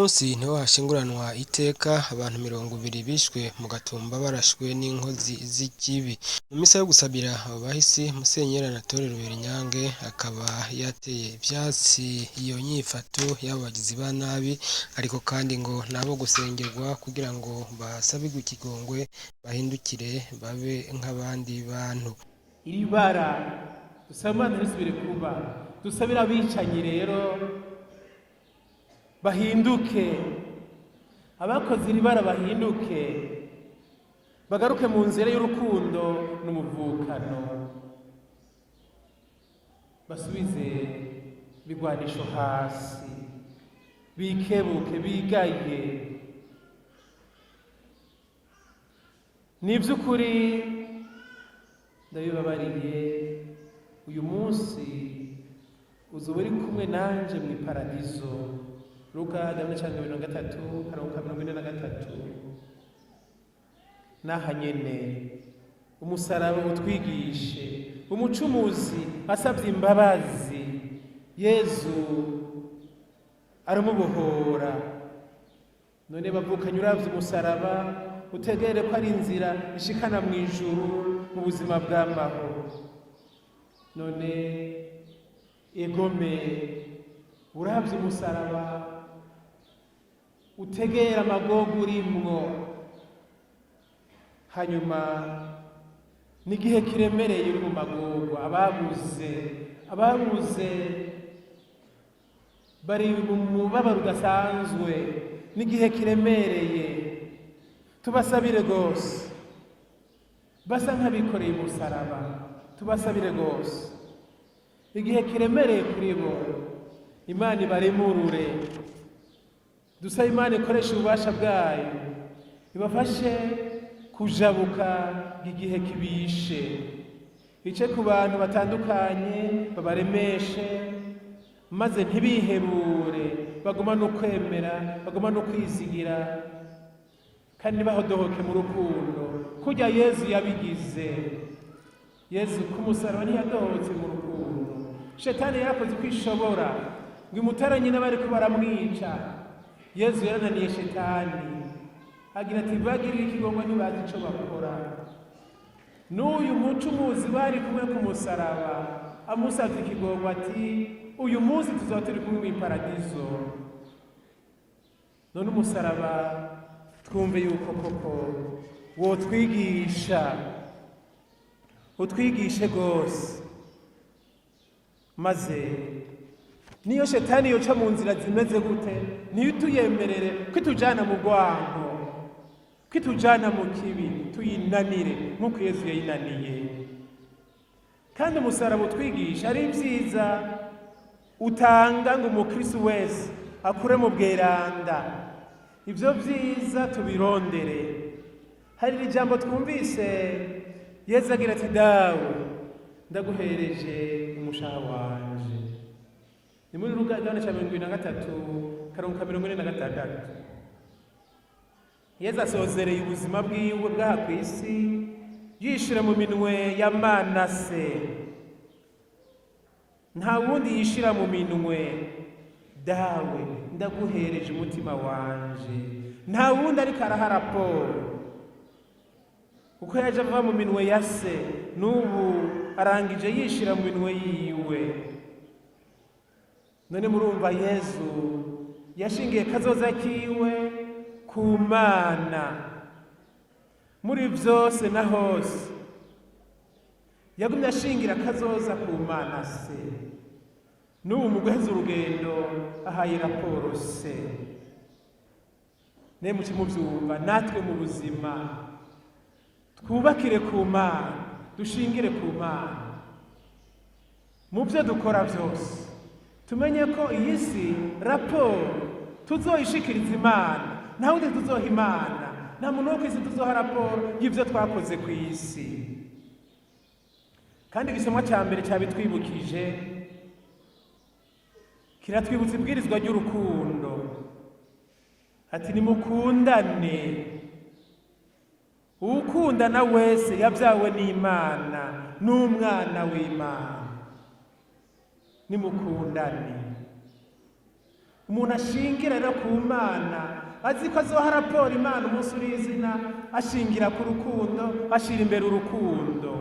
Munsi niho hashinguranwa iteka abantu 20 bishwe mu Gatumba barashwe n'inkozi z'ikibi. Mu misa yo gusabira abo bahisi, Musenyeri Anatole Ruberinyange akaba yateye ivyatsi iyo nyifato y'abo bagizi ba nabi, ariko kandi ngo nabo gusengerwa kugira ngo basabirwe ikigongwe bahindukire babe nk'abandi bantu. Iri bara dusaba Imana ntirisubire kuba. Dusabire abicanyi rero bahinduke, abakoze iri bara bahinduke, bagaruke mu nzira y'urukundo n'umuvukano, basubize ibigwanisho hasi, bikebuke, bigaye. Ni iby'ukuri ndabibabariye, uyu munsi uzoba uri kumwe nanje mu iparadizo. Luka 23, karongo 43. N'aha nyene umusaraba utwigishe, umucumuzi asabye imbabazi, Yezu aramubohora. None bavukanye, uravye umusaraba utegere ko ari inzira ishikana mu ijuru mu buzima bw'amahoro. None egome, uravye umusaraba utegera amagogo urimwo, hanyuma n'igihe kiremereye uri mu magogo, ababuze bari mu mubabaro udasanzwe, n'igihe kiremereye, tubasabire rwose, basa nk'abikoreye umusaraba, tubasabire rwose igihe kiremereye kuri bo, Imana ibaremurure. Dusabe Imana ikoresha ububasha bwayo ibafashe kujabuka igihe kibishe, ice ku bantu batandukanye babaremeshe, maze ntibihebure, baguma no kwemera, baguma no kwizigira, kandi ntibahodohoke mu rukundo kurya Yezu yabigize. Yezu ku musaraba ntiyadohotse mu rukundo. Shetani yarakoze uko ishobora ngo imutaranye n'abariko baramwica. Yezu yarananiye Shetani, agira ati: "Bagirira ikigongwe, ntibazi ico bakora." N'uyu mucumuzi bari kumwe ku musaraba amusavye ikigongwe ati: "Uyu munsi tuzaba turi kumwe mw'iparadizo." None umusaraba twumve yuko koko wotwigisha, utwigishe rwose, maze niyo Shetani yoca mu nzira zimeze gute, ntituyemerere kwitujana mu rwango, kwitujana mu kibi, tuyinanire nk'uko Yezu yayinaniye. Kandi umusaraba utwigisha ari ibyiza utanga ngo umukristo wese akure mu bweranda. Ibyo byiza tubirondere. Hari ijambo twumvise Yezu agira ati: "Dawe, ndaguhereje umushaha wanje." Ni muri Luka igabane cya 23, karongo ka 46. Yezu asozereye ubuzima bwiwe bw'aha ku isi yishira mu minwe ya Mana Se. Nta wundi yishira mu minwe. "Dawe, ndaguhereje umutima wanje." Nta wundi ariko araha raporo, kuko yaje ava mu minwe ya Se, n'ubu arangije yishira mu minwe yiwe. None murumva, Yezu yashingiye kazoza kiwe ku Mana muri byose na hose. Yagumye ashingira kazoza ku Mana Se. N'ubu mu guheza urugendo ahaye raporo Se. Ne muce mubyumva, natwe mu buzima twubakire ku Mana, dushingire ku Mana mu byo dukora byose. Tumenye ko iyi si raporo tuzoyishikiriza Imana, nta wundi tuzoha Imana. Nta muntu wo ku isi tuzoha raporo y'ibyo twakoze ku isi. Kandi igisomwa cya mbere cyabitwibukije, kiratwibutsa ibwirizwa ry'urukundo, ati: "Nimukundane, uwukundana wese yabyawe n'Imana n'umwana w'Imana." Nimukundane. Umuntu ashingira rero ku Mana, azi ko azoha raporo Imana umunsi uri izina, ashingira ku rukundo, ashira imbere urukundo.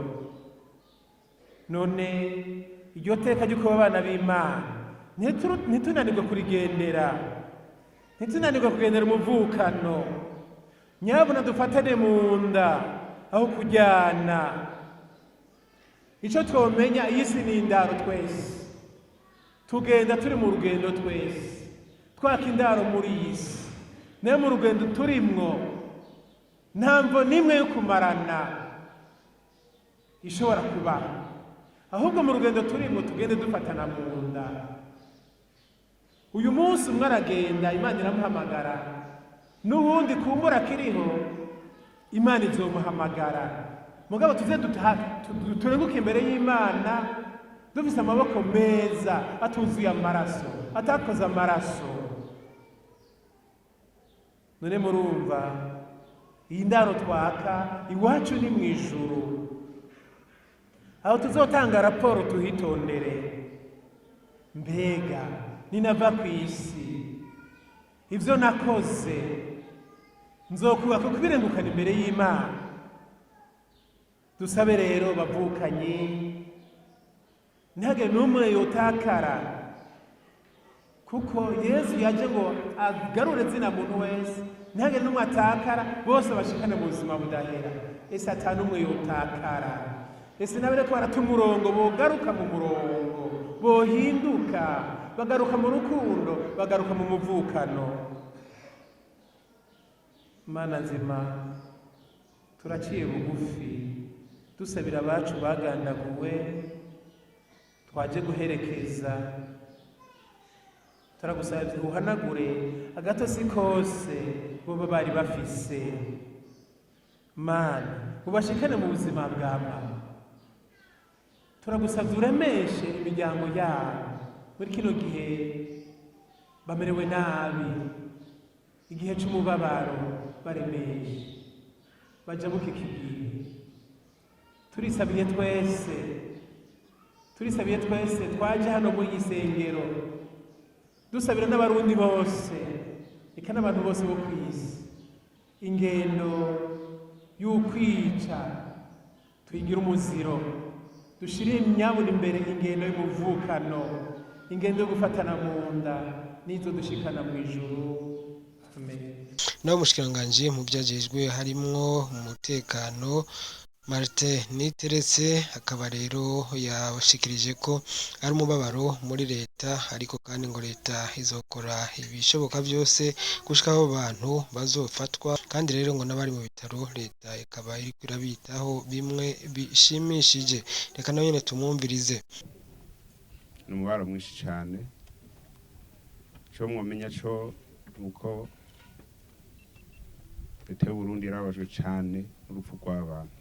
None iryo teka ryo kuba abana b'Imana, ntitunanirwe kurigendera, ntitunanirwe kugendera umuvukano. Nyabuna dufatane mu nda aho kujyana. Icyo twomenya, iyi si ni indaro, twese tugenda turi mu rugendo, twese twaka indaro muri iyi si. Nayo mu rugendo turimwo, nta mvo n'imwe yo kumarana ishobora kuba. Ahubwo mu rugendo turimwo tugende dufatana mu nda. Uyu munsi umwe aragenda, Imana iramuhamagara, n'uwundi kumbura akiriho, Imana izomuhamagara. Mugabo tuze turenguke imbere y'Imana dufise amaboko meza, atuzuye amaraso, atakoze amaraso. None murumva, iyi ndaro twaka iwacu ni mu ijuru, aho tuzotanga raporo. Tuhitondere. Mbega ninava ku isi, ibyo nakoze nzokubaka kubirengukana imbere y'Imana? Dusabe rero bavukanye, ntihagire n'umwe yotakara, kuko Yesu yaje ngo agarure zina muntu wese. Ntihagire n'umwe atakara, bose bashikane mu buzima budahera. Ese ata n'umwe yotakara? Ese nabe ko barata umurongo, bogaruka mu murongo, bohinduka, bagaruka mu rukundo, bagaruka mu muvukano? Mana nzima, turaciye bugufi dusabira abacu bagandaguwe twaje guherekeza. Turagusabye uhanagure agatosi kose boba bari bafise. Mana, ubashikane mu buzima bwa mama. Turagusabye uremeshe imiryango yabo muri kino gihe bamerewe nabi, igihe c'umubabaro. Baremeshe bajabuke iki gihe. Turisabiye twese, turisabiye twese twaje hano muri iyi sengero, dusabira n'Abarundi bose, eka n'abantu bose bo ku isi. Ingendo y'ukwica tuyigira umuziro, dushire imyabuna imbere ingendo y'umuvukano, ingendo yo gufatana mu nda, nizo dushikana mu ijuru. Amen. Naho umushikiranganji mu vyo ajejwe harimwo umutekano, Martin Niteretse, akaba rero yashikirije ko ari umubabaro muri leta, ariko kandi ngo leta izokora ibishoboka vyose gushika aho bantu bazofatwa. Kandi rero ngo n'abari mu bitaro leta ikaba iriko irabitaho bimwe bishimishije. Reka nawe nyene tumwumvirize. Ni umubabaro mwinshi cyane. Icyo mwamenya cyo ni uko leta y'Uburundi yarababajwe cyane n'urupfu rw'abantu.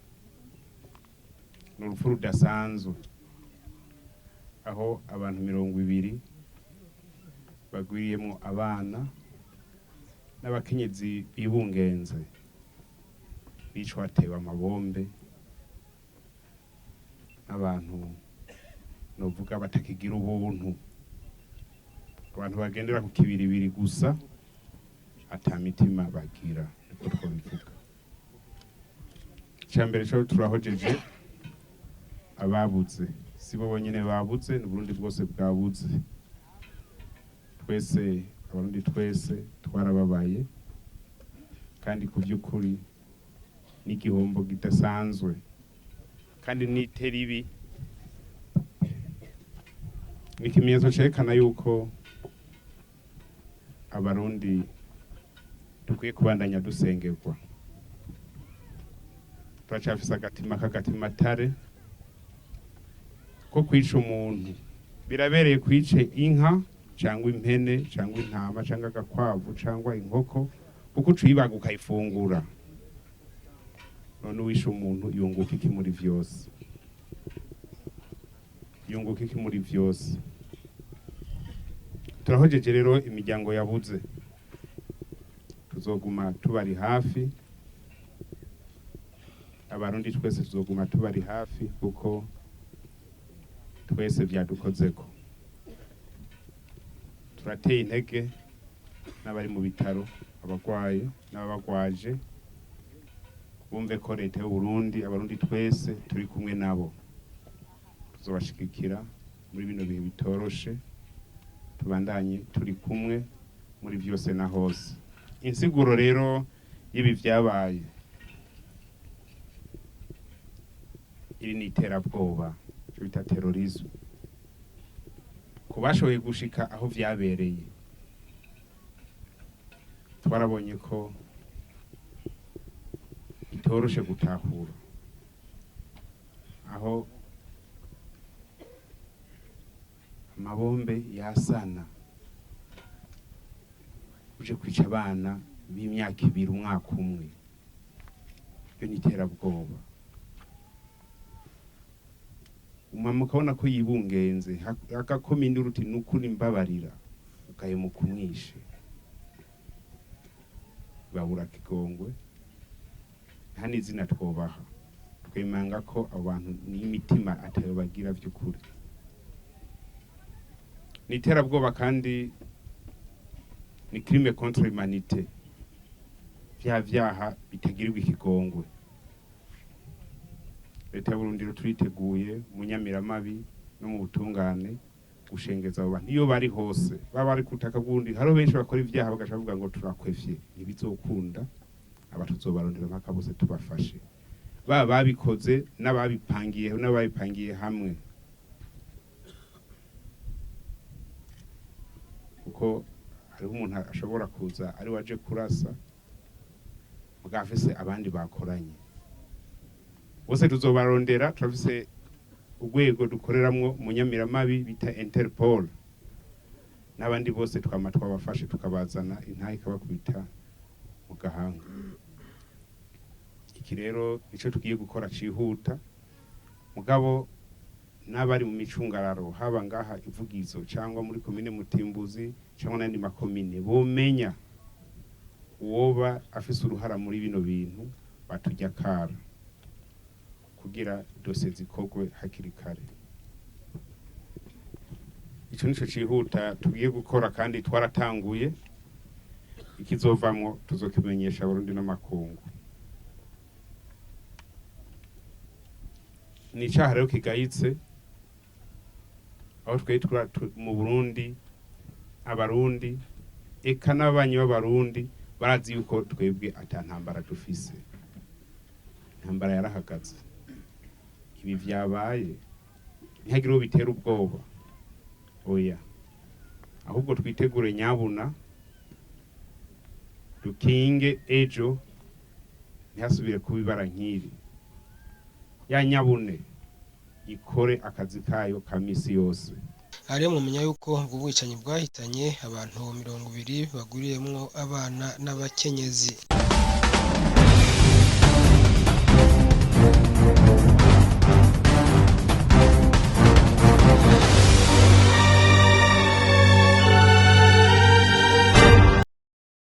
Ni urupfu rudasanzwe, aho abantu 20 bagwiriyemo abana n'abakenyezi bibungenze bicwa batewe amabombe n'abantu novuga batakigira ubuntu, abantu bagendera ku kibiribiri gusa, ata mitima bagira, niko twobivuga. Icya mbere cyo, turahojeje ababuze. Si bo bonyene babuze, ni Burundi bwose bwabuze. Twese Abarundi, twese twarababaye, kandi ku by'ukuri n'igihombo kidasanzwe, kandi n'itera ibi ni ikimenyetso cerekana yuko Abarundi dukwiye kubandanya dusengerwa. Turacafise agatima k'agatima tare ko kwica umuntu. Birabereye kwice inka cyangwa impene cyangwa intama cyangwa agakwavu cyangwa inkoko, kuko uca uyibaga ukayifungura. None uwishe umuntu yunguka iki muri vyose? Yunguka iki muri vyose? Turahojeje rero imiryango yabuze, tuzoguma tubari hafi. Abarundi twese tuzoguma tubari hafi, kuko twese vyadukozeko. Turateye intege n'abari mu bitaro, abarwaye n'ababagwaje, bumve ko leta y'u Burundi, abarundi twese turi kumwe nabo, tuzobashigikira muri bino bihe bitoroshe, tubandanye turi kumwe muri byose na hose. Insiguro rero y'ibi vyabaye, iri ni iterabwoba, ico bita terrorisme. Ku bashoboye gushika aho vyabereye, twarabonye ko bitoroshe gutahura aho amabombe yasana uje kwica abana b'imyaka 2, umwaka umwe. Iyo ni iterabwoba. Umama ukabona ko yibungenze, agakoma induru uti nukuri mbabarira, ugahemuka umwishe. Babura kigongwe, nta n'izina twobaha, twemanga ko abo bantu n'imitima atayo bagira vy'ukuri. Ni iterabwoba kandi ni crime contre l'humanité, vya vyaha bitagirirwa ikigongwe. Leta y'Uburundi rero turiteguye mu nyamiramabi no mu butungane gushengeza abo bantu iyo bari hose, baba bari ku butaka bw'Uburundi. Hariho benshi bakora ivyaha bagaca bavuga ngo turakwevye, ntibizokunda. Aba tuzobarondera mpaka bose tubafashe, baba babikoze n'ababipangiye n'ababipangiye hamwe, kuko hariho umuntu ashobora kuza ari waje kurasa mugabo afise abandi bakoranye. Bose tuzobarondera, turafise urwego dukoreramwo mu nyamiramabi bita Interpol, n'abandi bose twama twabafashe tukabazana, intahe ikabakubita mu gahanga. Iki rero nico tugiye gukora cihuta, mugabo n'abari mu micungararo, haba ngaha Ivugizo cyangwa muri komine Mutimbuzi cyangwa n'andi makomine, bomenya uwoba afise uruhara muri bino bintu, batujya kara kugira dosiye zikogwe hakiri kare. Ico nico cihuta tugiye gukora kandi twaratanguye, ikizovamwo tuzokimenyesha Abarundi n'amakungu. Ni icaha rero kigayitse, aho twari mu Burundi, abarundi eka n'ababanyi b'abarundi barazi yuko twebwe ata ntambara dufise, intambara yarahagaze. Ibi vyabaye ntihagire uwo bitera ubwoba, oya, ahubwo twitegure nyabuna, dukinge ejo ntihasubire kuba ibara nk'iri. Ya nyabune ikore akazi kayo ka misi yose. Hariyo mumenya yuko ubwo bwicanyi bwahitanye abantu 20 bagwiriyemwo abana n'abakenyezi.